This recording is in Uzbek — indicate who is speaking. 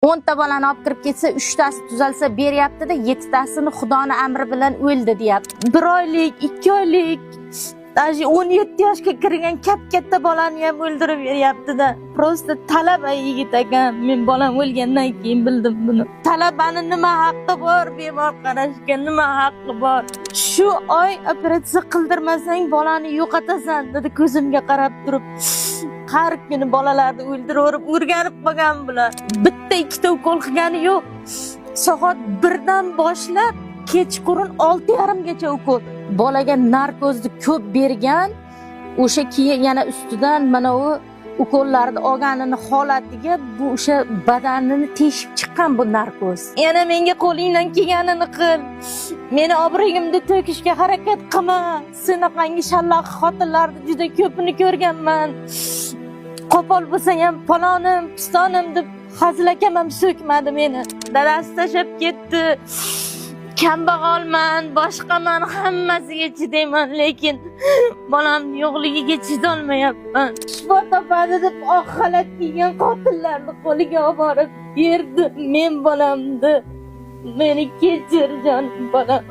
Speaker 1: 10 ta bolani olib kirib ketsa, 3 tasi tuzalsa beryapti-da, 7 tasini Xudoni amri bilan o'ldi deyapti. 1 oylik, 2 oylik, даже 17 yoshga kirgan kap-katta bolani ham o'ldirib beryapti-da. Просто talaba yigit ekan. Men bolam o'lgandan keyin bildim buni. Talabani nima haqqi bor bemor qarashga, nima haqqi bor? Shu oy operatsiya qildirmasang bolani yo'qotasan dedi ko'zimga qarab turib. Har kuni bolalarni o'ldiraverib o'rganib qolgan bular. Bitta ikkita ukol qilgani yo'q. Soat 1 dan boshlab kechqurun 6:30gacha ukol. Bolaga narkozni ko'p bergan, o'sha keyin yana ustidan mana u ukollarni olganini holatiga bu o'sha badanini teshib chiqqan bu narkoz. Yana menga qo'lingdan kelganini qil. Meni obro'yimni to'kishga harakat qilma. Senaqangi shalloq xotinlarni juda ko'pini ko'rganman. Qo'pol bo'lsang ham palonim, pistonim deb hazilakam ham so'kmadi meni. Dadasi tashlab ketdi. Kambag'alman, boshqaman, hammasiga chidayman, lekin bolamni yo'qligiga chidolmayapman. Shifo topadi deb oq xalat kiygan qotillarni qo'liga olib borib berdim men bolamni. Meni kechir, jonim bolam.